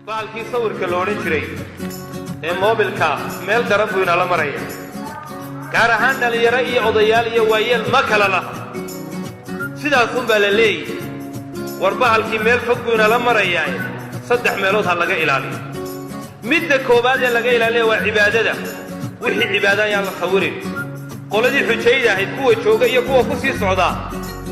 Baalkii sawirka lo odhan jiray ee moobilka meel daran buu inala maraya, gaar ahaan dhallinyaro iyo odayaal iyo waayeel ma kala laha. Sidaasunbaa la leeyahy. War bahalkii meel fog buu inala marayaae, saddex meelood ha laga ilaaliyo. Midda koowaad ee laga ilaaliya waa cibaadada. Wixii cibaada ayaan la sawirin. Qoladii xujayda ahayd, kuwa jooga iyo kuwa ku sii socdaa,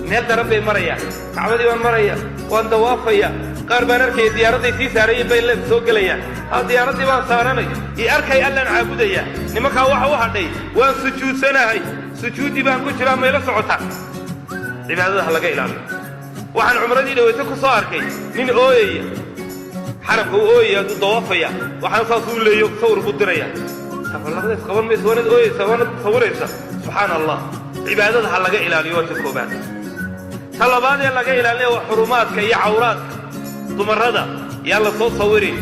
meel daran bay marayaan. Kacbadii baan maraya, waan dawaafaya. Qaar baan arkaya diyaaradday sii saarayen bay leeb soo gelayaan. Ha, diyaaraddii baan saaranay io arkay, Allaan caabudaya. Nimankaa waxa u hadhay, waan sujuudsanahay, sujuuddii baan ku jiraa, mayla socotaa. Cibaadada ha laga ilaaliyo. Waxaan cumradii dhawayto ku soo arkay nin ooyaya, xaramka uu ooyaya, hadduu dawaafaya. Waxaan saas uu leeyo, sawir buu diraya. Labada isqaban mayso, waanad ooyaysa, waanad sawiraysa. Subxaana Allah. Cibaadada ha laga ilaaliyo, waa ta koobaad. Ta labaad ee laga ilaalinaya waa xurumaadka iyo cawraadka. Dumarrada yaan la soo sawirin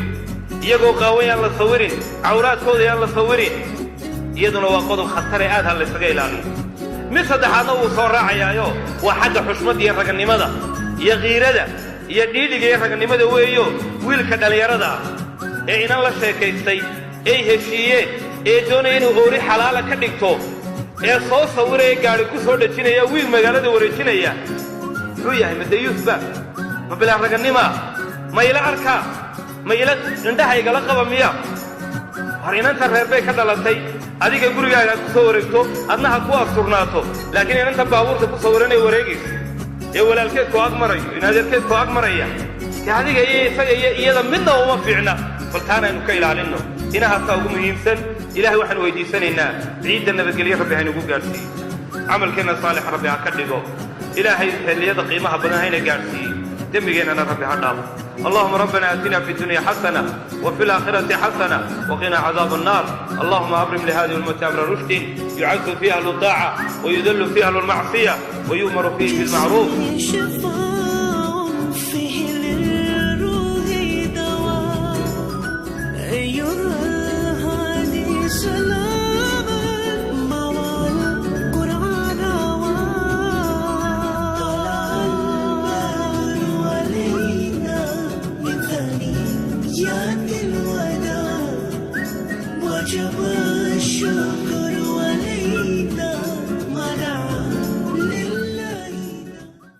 iyagoo qaawan, yaan la sawirin, cawraadkooda yaan la sawirin. Iyaduna waa qodob khatare, aad ha laysaga ilaaliyo. Mid saddexaadna wuu soo raacayaayo, waa xagga xushmadda iyo raganimada iyo kiirada iyo dhiidhiga iyo raganimada weeyo. Wiilka dhallinyarada ah ee inan la sheekaystay, ay heshiiyeen, ee doonaya inuu oori xalaala ka dhigto, ee soo sawiraya, gaadhi ku soo dhejinaya, wiil magaalada wareejinaya, muxuu yahay? Ma dayuusba? Ma bilaa ragannimaa? Ma ila arkaa? Ma ila indhahaygala qaba miya? War inanta reer bay ka dhalatay. Adiga gurigaaga ha ku soo wareegto, adna ha ku asturnaato, laakiin inanta baabuurta ku sawiranee wareegaysa, ee walaalkeed ku ag marayo, in adeerkeed ku ag maraya, dee adiga iyo isaga iyo iyada midna uma fiicna. Bal taana aynu ka ilaalinno. Inahaasaa ugu muhiimsan. Ilahay waxaan weydiisanaynaa ciidda nabadgelyo Rabbi haynugu gaadhsiiyo, camalkeenna saalix Rabbi ha ka dhigo, Ilaahay xilliyada qiimaha badan hayna gaadhsiiyo, dembigeennana Rabbi ha dhaafo. اللهم ربنا آتنا في الدنيا حسنة وفي الآخرة حسنة وقنا عذاب النار. اللهم أبرم لهذه الأمة أمر رشد يعز فيها أهل الطاعة ويذل فيها أهل المعصية ويؤمر فيه بالمعروف. شفاء فيه للروح دواء، أيها الهادي سلاما مع القرآن. طلع البدر علينا من ثنيات الوداع، وجب الشكر.